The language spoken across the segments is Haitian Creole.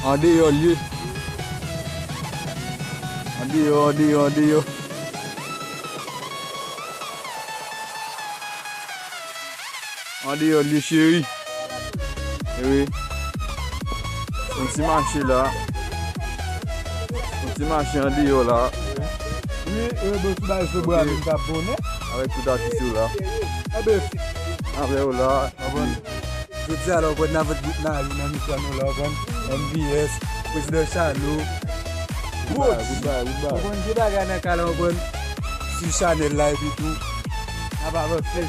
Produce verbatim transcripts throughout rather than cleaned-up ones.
Andeyò l ye. Andeyò, andeyò, andeyò. Andeyò l ye, cheri. Wi. Yon ti mache la. Yon ti mache andeyò la. Wi, e, bon, sou bagay sou bra, vin t ap bonnen. Avèk tout atis yo la. Avè yo la. Jodi a la, w konn nan vant bout nan, nan mikwo nou la, w konn M V S, Prezidan Chano. Good bye, good bye, good bye. W konn de bagay nan kay la, w konn sou chanèl la, epi tou, n ap avanse.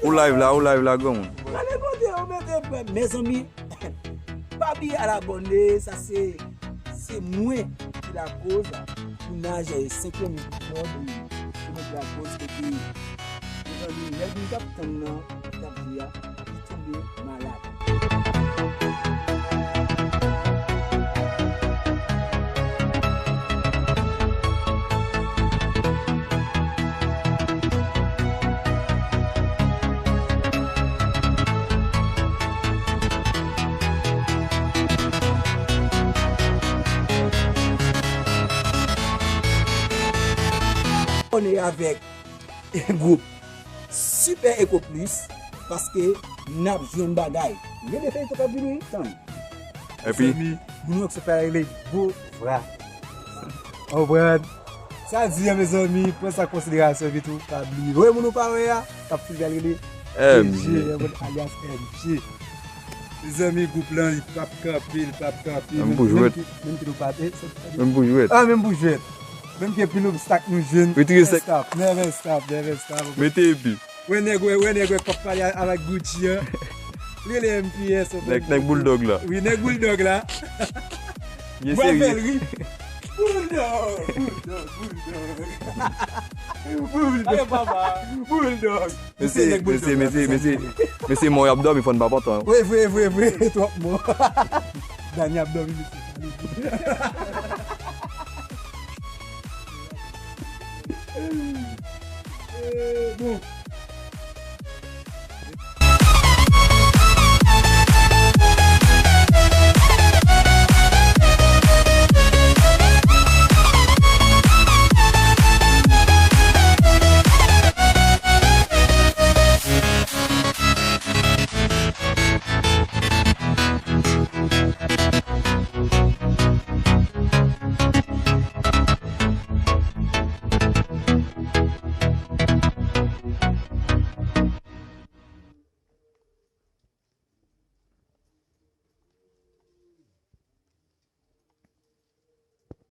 Ou live la, ou live la, granmoun. Ale kote yo mete, mezanmi. Pa bliye al abòne, sa se, se mwen ki lakoz tounaj senkyèm epizòd, se mwen ki lakoz kote, mezanmi, nèg nou t ap tann nan, t ap di a, li tonbe malad. Abòne avèk gwoup Super Eco Plus, paske n ap jwenn bagay. Gen de feyton k ap vini, wi, tann. Epi? Mezanmi, moun yo ki sou fè rele gwo vra. Konprann? Sa di a, mezanmi, pran sa an konsiderasyon, epi tou, pa bliye. Wè moun ou pa wè a, k ap fè rele M G, M G, alyas M G. Mezanmi, gwoup lan, li p ap kanpe, li p ap kanpe. Menm pou jwèt. Menm ki, menm ki nou pa te, menm pou jwèt. Ah, menm pou jwèt. Menm ke pil obstak nou jwenn. Retire sèk. Never stop, never stop, never stop. Mete epi. Wè nèg, wè, wè nèg, wè k ap pale a-, avèk Gucci an. Li rele M P S, nèg, nèg Bulldog la. Wi, nèg Bulldog la. Byen serye. Bwè bèl ri. Bulldog, Bulldog, Bulldog. Bulldog. Ayo, papa. Bulldog. Mesye, mesye, mesye, mesye, mesye mò y ap dòmi, fò n pa pantan. Vre, vre, vre, vre, twòp mò. Dani ap dòmi, mesye. Eh, bon.